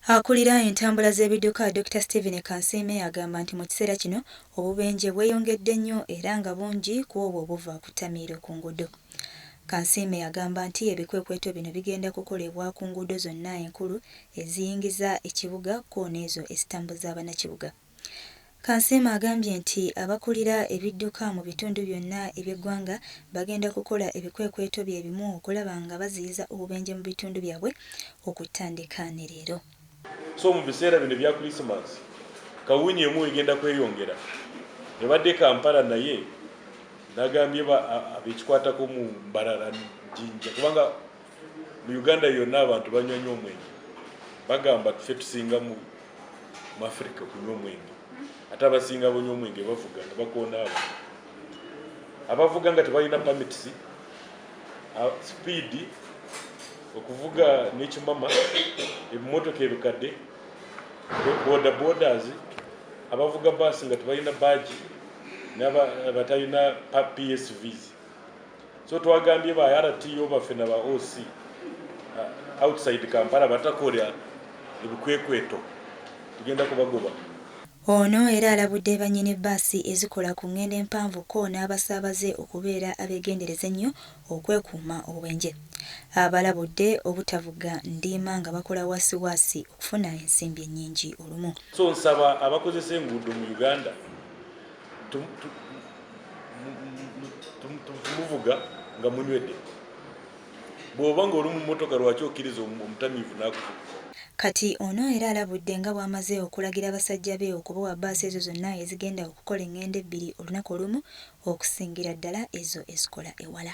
Akulira entambula z'ebidduka Dokita Stephen Kansiime agamba nti mu kiseera kino obubenje bweyongedde nnyo era nga bungi ku obwo obuva ku ttamiiro ku nguudo. Kansiime agamba nti ebikwekweto bino bigenda kukolebwa ku nguudo zonna enkulu eziyingiza ekibuga kko n'ezo ezitambuza bannakibuga. Kansiime agambye nti abakulira ebidduka mu bitundu byonna eby'eggwanga bagenda kukola ebikwekweto bye bimu okulaba nga baziyiza obubenje mu bitundu byabwe okutandika ne leero. So mu biseera bino ebya Christmas, kawunyi emu egenda kweyongera. Ebadde Kampala naye nagambye abekikwatako mu Mbarara, Jinja, kubanga mu Uganda yonna abantu banywa nnyo omwenge. Bagamba ffe tusinga mu Africa kunywa omwenge, ate abasinga banywa omwenge bavuga nga bakoona abantu abavuga nga tebalina permits, speed, okuvuga n'ekimama, ebimotoka ebikadde, boda bodas, abavuga baasi nga tebalina badge n'abatalina PSVs. So twagambye ba RTO baffe na ba OC outside Kampala batakola ebikwekweto tugenda kubagoba. Ono era alabudde bannyini bbaasi ezikola ku ngendo empanvu ko n'abasaabaze okubeera abeegendereza ennyo okwekuuma obubenje. Abalabudde obutavuga ndiima nga bakola wasiwaasi okufuna ensimbi ennyingi olumu. So nsaba abakozesa enguudo mu Uganda muvuga nga munywedde. Bw'oba ng'oli mu mmotoka, lwaki okkiriza omutamiivu n'akuvuga? Kati ono era alabudde nga bw'amaze okulagira abasajja be okubowa bbaasi ezo zonna ezigenda okukola engendo ebbiri olunaku olumu okusingira ddala ezo ezikola ewala.